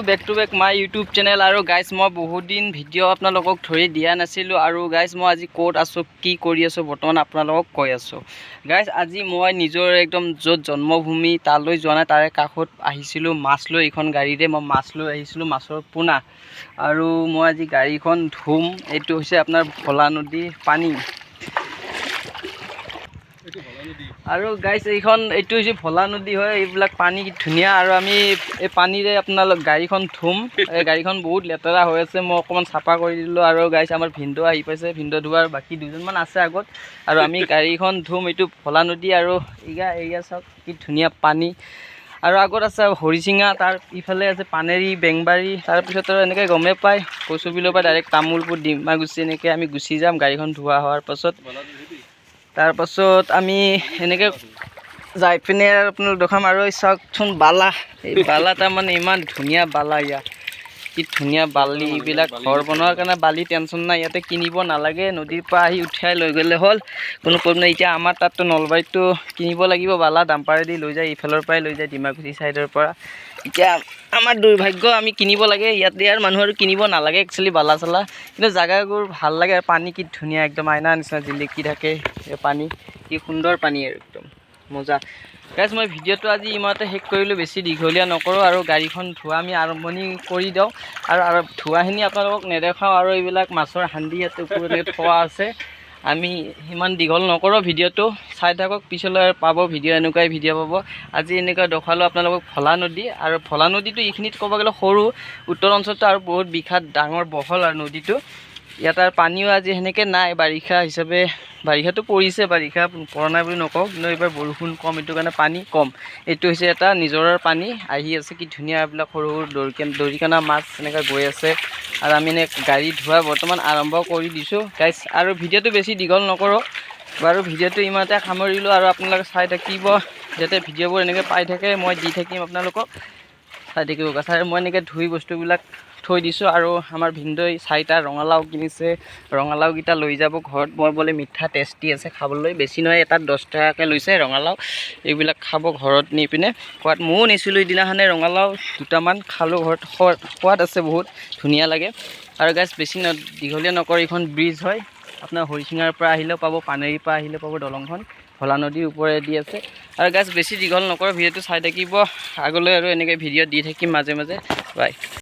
Back to back my YouTube channel. আৰু guys, মই বহুত দিন ভিডিঅ' আপোনালোকক ধৰি দিয়া নাছিলোঁ। আৰু গাইজ, মই আজি ক'ত আছোঁ, কি কৰি আছোঁ, বৰ্তমান আপোনালোকক কৈ আছোঁ। গাইজ, আজি মই নিজৰ একদম য'ত জন্মভূমি তালৈ যোৱা নাই, তাৰে কাষত আহিছিলোঁ মাছ লৈ। এইখন গাড়ীৰে মই মাছ লৈ আহিছিলোঁ, মাছৰ পোনা। আৰু মই আজি গাড়ীখন ধুম। এইটো হৈছে আপোনাৰ ভোলা নদীৰ পানী। এইটো ভোলা নদী। আৰু গাইজ, এইটো হৈছে ভোলা নদী হয়। এইবিলাক পানী কি ধুনীয়া! আৰু আমি এই পানীৰে আপোনালোক গাড়ীখন ধুম। এই গাড়ীখন বহুত লেতেৰা হৈ আছে, মই অকণমান চাফা কৰি দিলোঁ। আৰু গাইজ, আমাৰ ভিনদেউ আহি পাইছে। ভিনদেউ ধোৱাৰ বাকী দুজনমান আছে আগত আৰু আমি গাড়ীখন ধুম। এইটো ভোলা নদী আৰু এয়া এয়া চাওক, কি ধুনীয়া পানী। আৰু আগত আছে হৰিচিঙা, তাৰ ইফালে আছে পানেৰী, বেংবাৰী। তাৰপিছত আৰু এনেকৈ গমেই পায়, কচুবিলৰ পৰা ডাইৰেক্ট তামোলপুৰ, ডিমাগুচি, এনেকৈ আমি গুচি যাম গাড়ীখন ধোৱা হোৱাৰ পাছত। ভোলা নদী। তাৰপাছত আমি এনেকৈ যাই পিনে আৰু আপোনালোক দেখাম। আৰু এই চাওকচোন বালা, এই বালা তাৰমানে ইমান ধুনীয়া বালা ইয়াত, কি ধুনীয়া বালি এইবিলাক। ঘৰ বনোৱাৰ কাৰণে বালি টেনশ্যন নাই, ইয়াতে কিনিব নালাগে। নদীৰ পৰা আহি উঠাই লৈ গ'লে হ'ল, কোনো প্ৰব্লেম নাই। এতিয়া আমাৰ তাততো নলবাৰীততো কিনিব লাগিব বালা, ডাম্পাৰেদি লৈ যায়, ইফালৰ পৰাই লৈ যায় ডিমাকুচি ছাইডৰ পৰা। এতিয়া আমাৰ দুৰ্ভাগ্য, আমি কিনিব লাগে। ইয়াত ইয়াৰ মানুহ আৰু কিনিব নালাগে একচুৱেলি বালা চালা, কিন্তু জাগাবোৰ ভাল লাগে। আৰু পানী কি ধুনীয়া, একদম আইনা নিচিনা জিলিকি থাকে এই পানী। কি সুন্দৰ পানী আৰু একদম মজা। গাইজ, মই ভিডিঅ'টো আজি ইমানতে শেষ কৰিলোঁ, বেছি দীঘলীয়া নকৰোঁ। আৰু গাড়ীখন ধোৱা আমি আৰম্ভণি কৰি দিওঁ আৰু আৰু ধোৱাখিনি আপোনালোকক নেদেখাওঁ। আৰু এইবিলাক মাছৰ হান্দি ইয়াতে ওপৰত এনেকৈ থোৱা আছে। আমি সিমান দীঘল নকৰোঁ ভিডিঅ'টো, চাই থাকক, পিছলৈ আৰু পাব ভিডিঅ', এনেকুৱাই ভিডিঅ' পাব। আজি এনেকুৱা দেখালোঁ আপোনালোকক ভোলা নদী। আৰু ভোলা নদীটো এইখিনিত ক'ব গ'লে সৰু, উত্তৰ অঞ্চলটো আৰু বহুত বিখ্যাত, ডাঙৰ বহল আৰু নদীটো। ইয়াত আৰু পানীও আজি সেনেকৈ নাই। বাৰিষা হিচাপে বাৰিষাটো পৰিছে, বাৰিষা পৰা নাই বুলি নকওঁ, কিন্তু এইবাৰ বৰষুণ কম, এইটো কাৰণে পানী কম। এইটো হৈছে এটা নিজৰাৰ পানী আহি আছে, কি ধুনীয়া! এইবিলাক সৰু সৰু দৰিকণা মাছ এনেকৈ গৈ আছে। আৰু আমি এনে গাড়ী ধোৱা বৰ্তমান আৰম্ভ কৰি দিছোঁ গাইজ। আৰু ভিডিঅ'টো বেছি দীঘল নকৰোঁ বাৰু, ভিডিঅ'টো ইমানতে সামৰিলোঁ। আৰু আপোনালোকে চাই থাকিব, যাতে ভিডিঅ'বোৰ এনেকৈ পাই থাকে, মই দি থাকিম আপোনালোকক। চাই থাকিব গাইজ। আৰু মই এনেকৈ ধুই বস্তুবিলাক থৈ দিছোঁ। আৰু আমাৰ ভিনদেউই চাৰিটা ৰঙালাও কিনিছে, ৰঙালাওকেইটা লৈ যাব ঘৰত। মই বোলে মিঠা টেষ্টি আছে খাবলৈ, বেছি নহয়, এটাত 10 টকাকৈ লৈছে ৰঙালাও। এইবিলাক খাব ঘৰত নি পিনে সোৱাদ। ময়ো নিছিলোঁ সিদিনাখনে ৰঙালাও দুটামান খালোঁ ঘৰত, সোৱাদ সোৱাদ আছে, বহুত ধুনীয়া লাগে। আৰু গাইজ, বেছি দীঘলীয়া নকৰোঁ। এইখন ব্ৰিজ হয় আপোনাৰ, হৰিচিঙাৰ পৰা আহিলেও পাব, পানেৰীৰ পৰা আহিলেও পাব। দলংখন ভোলা নদীৰ ওপৰেদি আছে। আৰু গাইজ, বেছি দীঘল নকৰোঁ ভিডিঅ'টো, চাই থাকিব আগলৈ আৰু এনেকৈ ভিডিঅ' দি থাকিম মাজে মাজে। বাই।